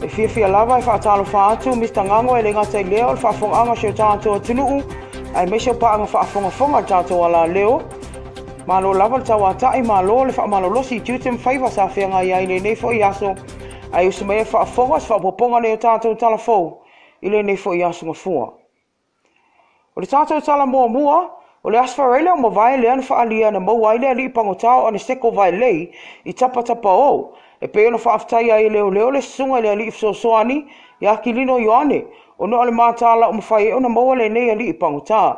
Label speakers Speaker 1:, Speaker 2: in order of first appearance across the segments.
Speaker 1: E fiafia lava e faatalofa atu Mister Gago e le gata i lea o le faafofogaaga a si o tatou atunuu aemaise o paaga faafogafoga a le tatou alaleo. Malo lava le tauatai, malo le faamalolosi i tiute ma faiva sa feagai ai i lenei foi aso, ae usu mai e faafofoga se faaopoopoga lea o tatou tala fou i lenei foi aso Gafua. O le tatou tala muamua, o le Aso Faraile ua mavae lea na faaalia na maua ai le alii pagota o Aneseko Vaelei i Tapatapaou, e pei ona faafetaia ai e leoleo le susuga i le alii fesoasoani ia Kilino Ioane, ona o le matala ua mafai ai ona maua lenei alii pagota.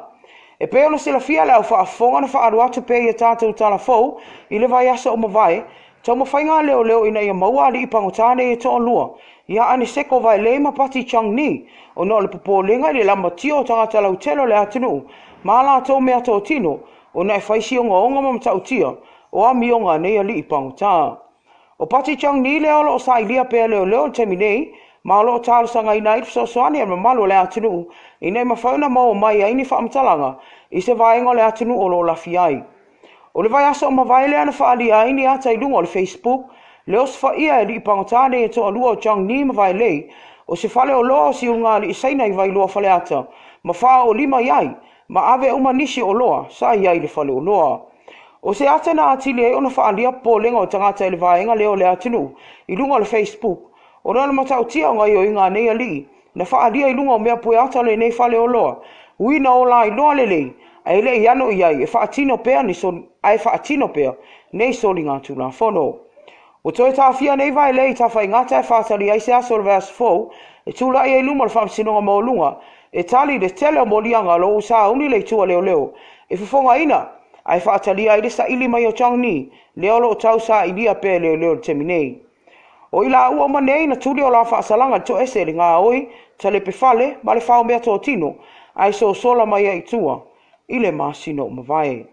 Speaker 1: E pei ona silafia e le au faafofoga na faaalu atu pea i a tatou tala fou i le vaiaso ua mavae, taumafaiga a leoleo ina ia maua alii pagota nei e toalua, ia Aneseko Vaelei ma Pati Chong Nee, ona o le popolega i le lamatia o tagata lautele o le atunuu ma a latou meatotino ona e fai si ogaoga ma matautia o amioga a nei alii pagota. O Pati Chong Nee lea o lo o sailia pea e leoleo i le taimi nei, ma o lo o talosagaina ai le fesoasoani a le mamalu o le atunuu ina ia mafai ona maua mai ai ni faamatalaga i se vaega o le atunuu o lo o lafi ai. O le vaiaso ua mavae lea na faaalia ai ni ata i luga o le Facebook, le osofaia e alii pagota nei e toalua o Chong Nee ma Vaelei o se faleoloa o Siuligalii Saina i Vailoa Faleata ma faaoolima i ai ma ave uma nisi o oloa sa i ai i le faleoloa. O se ata na atili ai ona faaalia popolega o tagata i le vaega lea o le atunuu i luga o le Facebook, ona o le matautia o gaoioiga a nei alii na faaalia i luga o mea pueata o lenei faleoloa, ui na ola iloa lelei ae le i ano i ai e faatino pea ni ae faatino pea nei soligatulafono. Ua toe taofia nei Vaelei i Tafaigata e faatali ai se aso o le vaiaso fou e tulai ai i luma o le Faamasinoga Maualuga e tali i le tele o moliaga o lo o ua sauni le itu a leoleo e fofogaina ae faatalia ai le saili mai o Chong Nee lea o lo o tau sailia pea e leoleo i le taimi nei. O i laua uma nei na tuli o la faasalaga i le toese i le gaoi, talepe fale ma le fao meatotino ae sosola mai ai i tua i le masina ua mavae.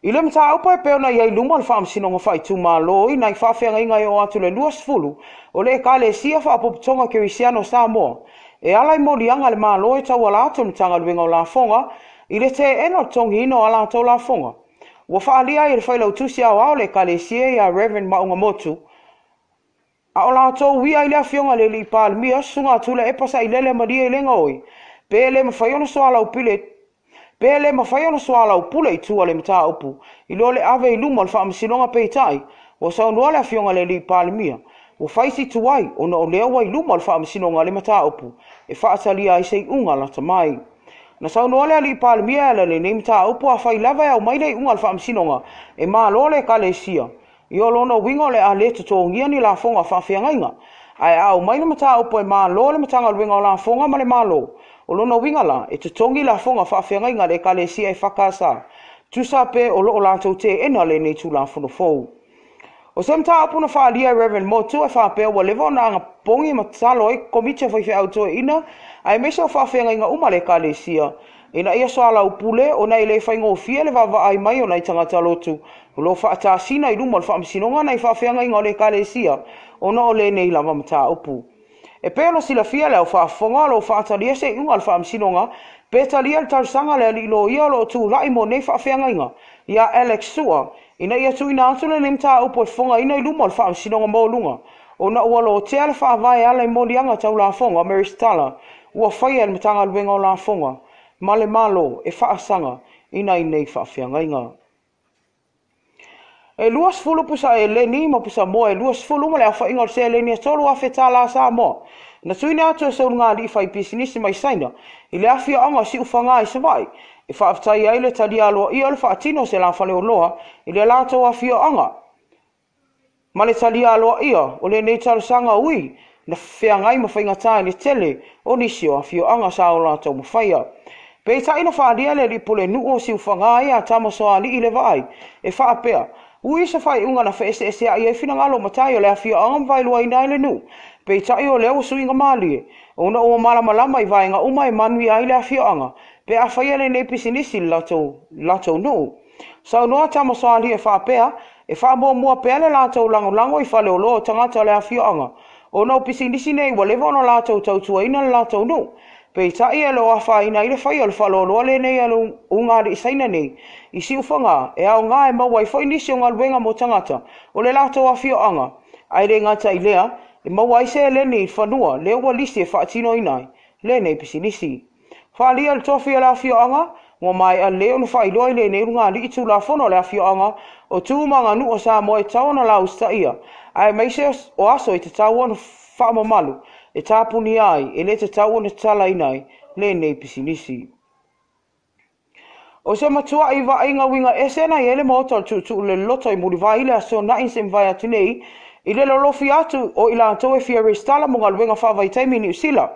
Speaker 1: I le mataupu e pei ona i ai i luma o le Faamasinoga Faaitumalo i nai faafeagaiga e oo atu i le 20 o le Ekalesia Faapopotoga Kerisiano o Samoa e ala i moliaga a le Malo e tauala atu i le Matagaluega o Lafoga i le teena o le totogiina o a latou lafoga ua faaalia ai e le Failautusi Aoao o le Ekalesia ia Rev. Maauga Motu A o latou ia i le Afioga i le Alii Palemia, Susuga Tuilaepa Sailele Malie i le gaoi, pe le mafai ona soalaupule pe le mafai ona soalaupule i tua le mataupu i lo le ave i luma o le Faamasinoga peitai, ua saunoa le Afioga i le Alii Palemia, ua fai si tuai ona o lea ua i luma o le Faamasinoga le mataupu e faatalia ai se iuga lata mai. Na saunoa le Alii Palemia e ala i lenei mataupu afai lava e aumai le iuga a le Faamasinoga e malo le Ekalesia, Ia o lona uiga o le a le totogia ni lafoga faafeagaiga. Ae a aumai le mataupu e malo le Matagaluega o Lafoga ma le Malo, o lona uiga la, e totogi lafoga faafeagaiga a le Ekalesia EFKS, tusa pe o lo o latou teena lenei Tulafono fou. O se mataupu na faaalia e Rev. Motu e faapea ua leva ona agapogi ma tatalo ai Komiti o Faifeau Toeaina aemaise o faafeagaiga uma a le Ekalesia ina ia soalaupule ona e le faigofie le vaavaai mai o nai tagata lotu o lo o faatasina i luma o le Faamasinoga nai faafeagaiga o le Ekalesia ona o lenei lava mataupu. E pei ona silafia e le au faafofoga o lo o faatalia se iuga a le Faamasinoga pe talia le talosaga a le alii loia o lo o tulai mo nei faafeagaiga ia Alex Sua ina ia tuuina atu lenei mataupu e fofogaina i luma o le Faamasinoga Maualuga ona ua lotea le faavae e ala i moliaga tau lafoga ma resitala ua faia e le Matagaluega o Lafoga ma le Malo e faasaga i nai nei faafeagaiga. E 20 pusa eleni ma pusa moa e 20 ma le aofaiga o le seleni e $3,000 tala Samoa na tuuina atu e se ulugalii faipisinisi mai Saina i le afioaga o Siufaga i Savaii e faafetaia ai le talia aloaia o le faatino o se la faleoloa i le latou afioaga ma le talia aloaia o lenei talosaga ui na feagai ma faigata i le tele o nisi o afioaga sa o latou mafaia. Peitai na faaalia le alii pulenuu o Siufaga ia Tamasoalii le Vaai e faapea, Ui se faaiuga na feeseeseai ai finagalo o matai o le afioaga ma vaeluaina ai le nuu, peitai o lea ua suiga malie, ona ua malamalama i vaega uma e manuia ai le afioaga pe a faia lenei pisinisi i le latou nuu. Saunoa Tamasoalii e faapea, e faamuamua pea le latou lagolago i faleoloa o tagata o le afioaga, ona o pisinisi nei ua leva ona latou tautuaina le latou nuu. Peitai e le o afaina ai le faia o le faleoloa lenei a le ulugalii Saina nei i Siufaga, e aoga e maua ai foi nisi o galuega mo tagata o le latou afioaga, ae le gata i lea, e maua ai seleni i fanua lea ua lisi e faatinoina ai lenei pisinisi. Faaalia le tofi o le afioaga, ua maea lelei ona faailoa i lenei ulugalii tulafono a le afioaga o tu ma aganuu a Samoa e tatau ona lausitaia, aemaise o aso e tatau ona faamamalu e tapunia ai, e le tatau ona tatalaina ai lenei pisinisi. O se matuai vaaiga uiga ese na i ai le maota o le tuutuu le loloto i Mulivai i le Aso Toonai se mavae atu nei, i le lolofi atu o i latou e fia resitala mo galuega faavaitaimi i Niu Sila,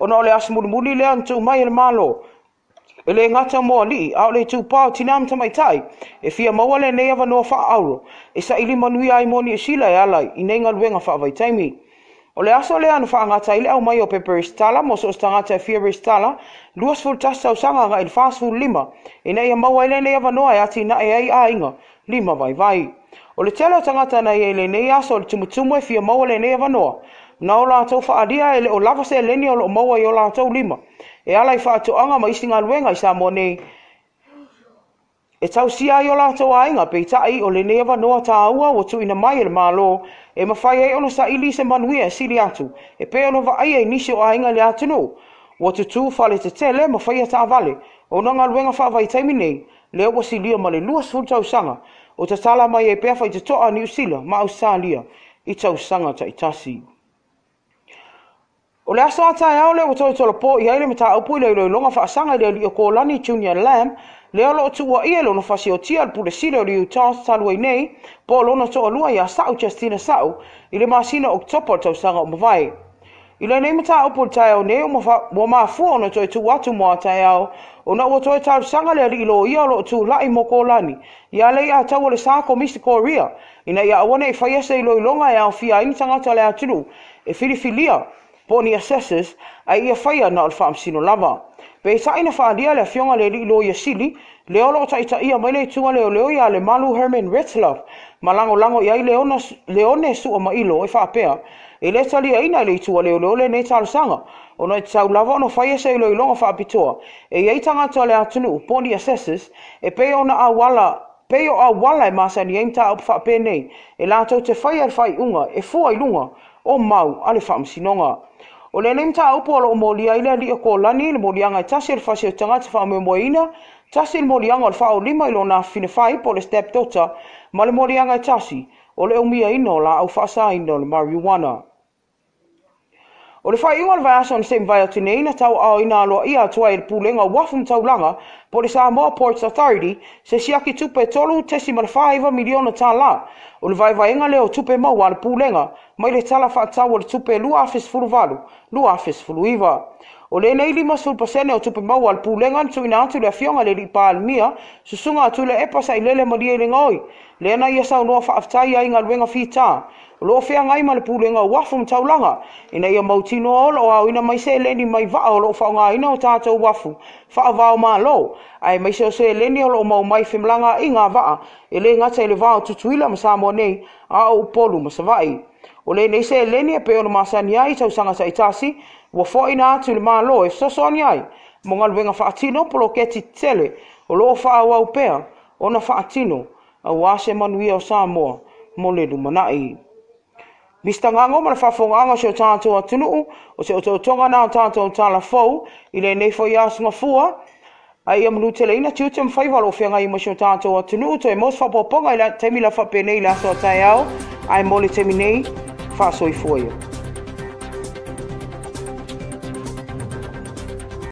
Speaker 1: ona o le aso mulimuli lea na tuu mai e le Malo, e le gata mo alii, a o le itupa o tinā ma tamaitai e fia maua lenei avanoa faaauro e saili manuia ai mo Niu Sila e ala i nei galuega faavaitaimi. O le aso lea na faagata ai le aumai o pepa resitala mo so o se tagata e fia resitala 21 tausaga agai i le 45 ina ia maua ai lenei avanoa e atinae ai aiga lima vaivai. O le tele o tagata na i ai i lenei aso o le tumutumu e fia maua lenei avanoa, na o latou faaalia e le o lava seleni o lo o maua i o latou lima e ala i faatoaga ma isi galuega i Samoa nei e tausia ai o latou aiga, peitai o lenei avanoa tāua ua tuuina mai e le Malo e mafai ai ona saili se manuia e sili atu e pei ona vaaia i nisi o aiga i le atunuu ua tutū fale tetele ma faia taavale ona galuega faavaitaimi nei lea ua silia ma le 20 tausaga o tatala mai ai pea faitotoa a Niu Sila ma Ausetalia i tausaga taitasi. O le aso a taeao lea ua toe tolopo i ai le mataupu i le iloiloga faasaga i le alii o Kolani Junior Lamb, lea o lo o tuuaia i lona fasiotia le Pule Sili o le UTOS talu ai nei, po o lona toalua ia Sa'u Justina Sa'u i le masina o Oketopa o le tausaga ua mavae. I lenei mataupu i le taeao nei ua mafua ona toe tuu atu mo a taeao ona ua toe talosaga le alii loia o lo o tulai mo Kolani ia Leiataua Lesa Komisi Korea ina ia aua ne i faia se iloiloga e aofia ai ni tagata o le atunuu e filifilia po o ni assessors ae ia faia na o le faamasino lava. Peitai na faaalia le afioga i le alii loia sili lea o lo o taitaia mai le ituga leoleo ia Lemalu Herman Retzlaff ma lagolago i ai Leone Suamailo e faapea, e le taliaina e le itu a leoleo lenei talosaga ona e tatau lava ona faia se iloiloga faapitoa e i ai tagata o le atunuu po o ni assessors e pei ona auala pei o auala e masani ai mataupu faapenei e latou te faia le faaiuga e fua i luga o mau a le faamasinoga. O lenei mataupu o lo o molia ai le alii o Kolani i le moliaga e tasi o le fasi o tagata faamoemoeina, tasi le moliaga o le faaolima i lona afafine fai po o le step daughter, ma le moliaga e tasi o le umiaina o laau faasaina o le marijuana. O le faaiuga o le vaiaso na se i mavae atu nei na tauaaoina aloaia atu ai e le Pulega o Uafu ma Taulaga po o le Samoa Ports Authority se siaki tupe $3.49 miliona tālā o le vaevaega lea o tupe maua a le Pulega mai le Tala Faatatau o le Tupe 2018/2019. O lenei 50% o tupe maua a le Pulega na tuuina atu i le Afioga i le Alii Palemia, Susuga a Tuilaepa Sailele Malielegaoi, lea na ia saunoa faafetai ai i galuega fita o lo o feagai ma le Pulega o Uafu ma Taulaga ina ia mautinoa o lo o aoina mai seleni mai vaa o lo o faaaogaina o tatou uafu faava-o-Malo, aemaise o seleni o lo o maua mai femalagaaiga a vaa e le gata i le va o Tutuila ma Samoa nei, a o Upolu ma Savaii. O lenei seleni e pei ona masani ai i tausaga taitasi, ua foaina atu i le Malo e fesoasoani ai mo galuega faatino poloketi tetele o lo o faaauau pea ona faatino aua se manuia o Samoa mo le lumanai. Mister Gago ma le faafofogaaga o si o tatou atunuu, o se otootoga na o tatou tala fou i lenei foi aso gafua, a ia manuteleina tiute ma faiva o lo o feagai ma si o tatou atunuu. Toe maua se faaopoopoga i le taimi la faapenei i le aso a taeao, ae mo le taimi nei, faasoifua ia.